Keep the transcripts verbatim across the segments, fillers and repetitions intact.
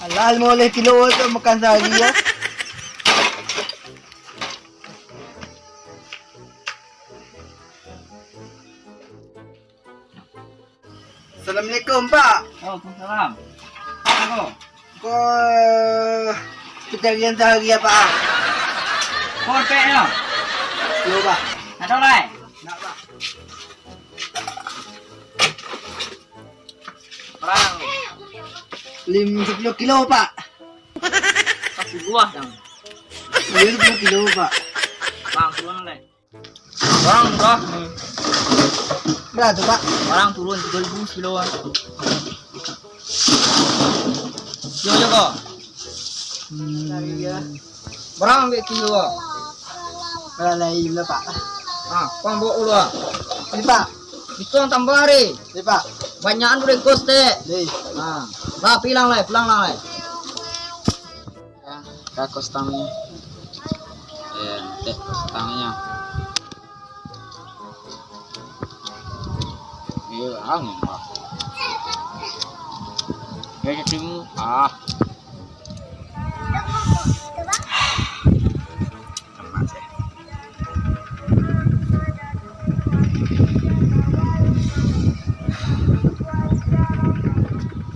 Alah, limo baleh kilo tu makan sahari yo. Assalamualaikum, Pak. Waalaikumsalam. Apo? Ko pencarian sahari apo, Pak? Ko pek yo? Yo, Pak. Nak tahu lai? Nak, Pak. Barang. Lim sepuluh kilo, Pak. Sepuluh lah, dang. Iyo, sepuluh kilo, Pak. Bang, turun lai. Barang murah. Bara tu, Pak? Barang turun tigo ribu sekilo, ah. Yo, yo, ko. Hmm. Barang ambiak kilo, ah. Bara lai juo, Pak? Ah, kau bawa dulu, ah. Ni, Pak. Itu yang tambah hari. Ni, Pak. Banyakan tu rekos, dek. Ni. Ah. Lah, pulang lai, pulang lai. Ka kos tangnyo. Eh, tek kos tangnyo. Iyo, angin, Pak. Yo, catimu. Ah. Lemak, sih.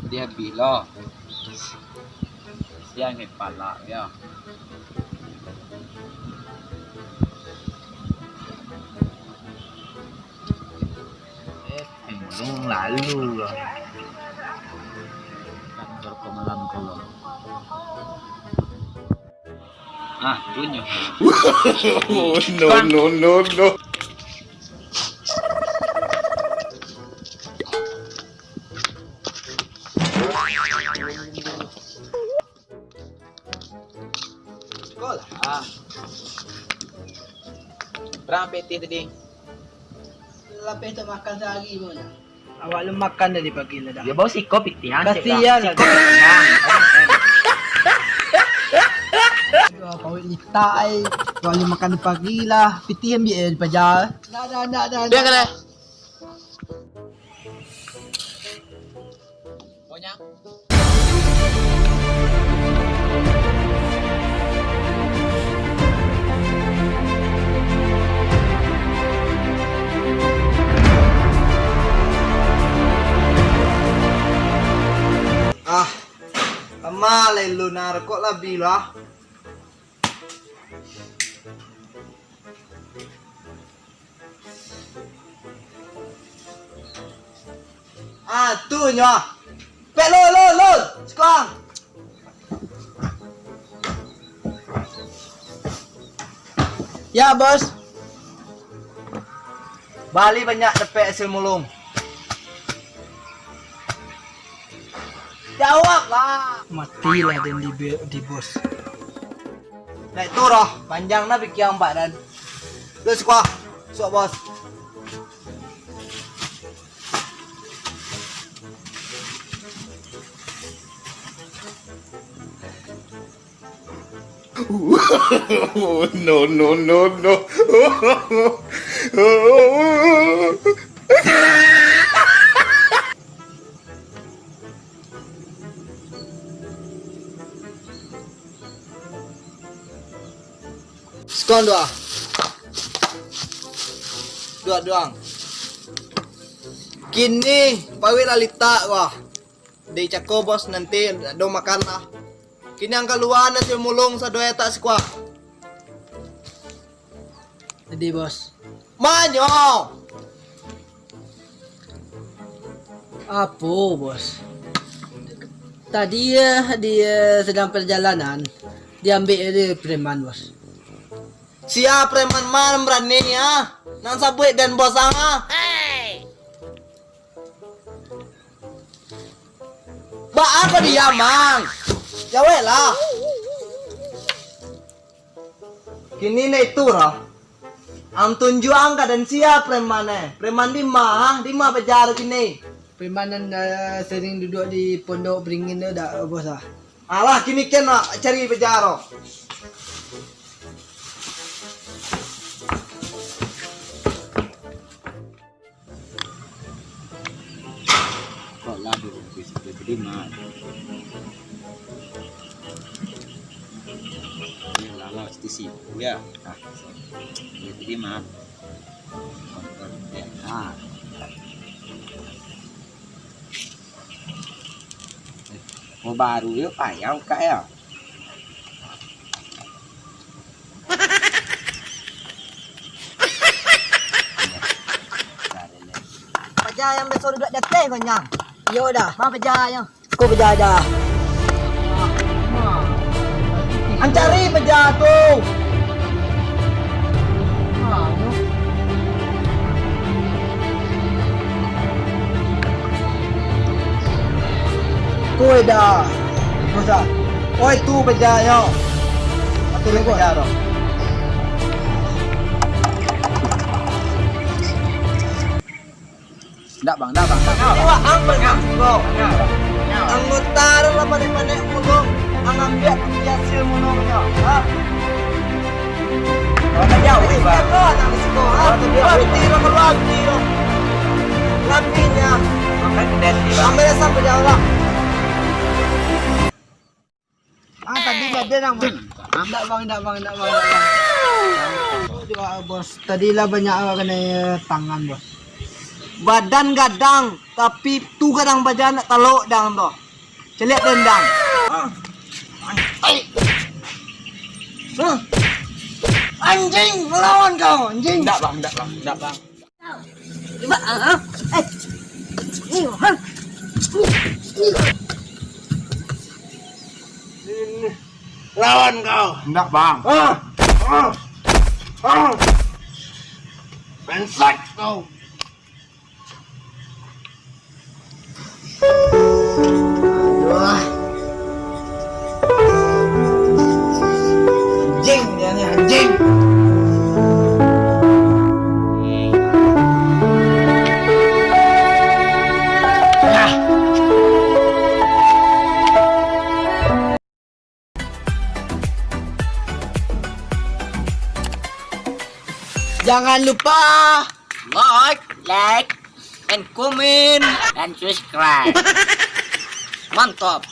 Dia bilang. Siang ni palak dia. Eh, bingung lalu lah. Kantor kau malam tu lah. Ah, tunjuk. No, no, no, no. Sekolah. Berang pitih tadi? Lapeh tu makan sahari pun. Awak lu makan dari pagi lah dah. Ya, bawa siko pitih, ah, cek dah. Kasian lah. Siko pitih, ah. Aduh, pawik litak ai. Awak lu makan dari pagi lah. Pitih ambiak dari paja. Dah, dah, dah, dah. Biar dah. Kalian. Pokoknya. Ah, lamah lai lu narkok labi lah. Ah, tu nyo. Pek, lo, lo, lo. Sikuang. Ya, Bos. Bali banyak dapek hasil mulung. Jawablah. Matilah den di, di bos. Naik tu roh, panjang nah pikiang Pak Dan. Let's go. Suap, Bos. No, no, no, no. Sikuang duang. Duang, duang. Kini, pawik lah litak, wah. Di cako, Bos, nanti ado makan lah. Kini ang kalua nasi mulung sadoe tak sikuang. Jadi, Bos. Manyo. Apo, Bos? Tadi, eh, di, eh, sedang perjalanan, diambiak dek preman, Bos. Sia preman, man barani, ah? Nan sabuik den bos ang, ah? Baa kau diam, ang? Jaweklah. Kini ndak itu doh. Ang tunjuak ang ka den sia preman, eh. Preman dima, ah? Dima paja tu kini? Preman nan, eh, sering duduak di pondok beringin tu dak, Bos, ah? Alah, kini ken nak cari paja tu. Kok lah dulu, bisa jadi Lima. Ini lalau siti siku ya. Nah, ini lima. Nah. Oh, baru yuk payah buka ya. Paja yang biaso duduak di ateh ko, Nyang. Iyo dah. Ma paja nyo? Ko paja dah. Ancari paja tu. Ko dah. Masa? Oi, tu paja nyo. Atu lego paja tu. Ndak, Bang, ndak, Bang, ndak, Bang. Awak ang bangak ko. Ang nutar lah panek-panek mulo, ang ambiak kunci hasil mulo nyo. Ha? Awak tak jauh, Bang. Kau anak di situ, ha? Awak tak jauh, Bang. Piti lah, keluar piti lah. Lampinya. Makan kedai, Bang. Ambil sampai jauh lah. Ah, tadi lah dia nang. Ndak, Bang, ndak, Bang, ndak, Bang, ndak, Bang. Itu juga, Bos. Tadi lah banyak awak kena tangan, Bos. Badan gadang, tapi tu gadang baja ndak talok dang tu. Caliak tendang. Ah. Ai. Hah? Anjing, melawan kau, anjing. Ndak, Bang, ndak, Bang, ndak, Bang. Cuba, ah, ah. Eh. Ni, ha. Ni, ni. Lawan kau. Ndak, Bang. Ah. Ah. Ah. Brengsek kau. Aduh. Anjing, dia ni anjing. Ah. Jangan lupa like, like, and comment, and subscribe. Mantap.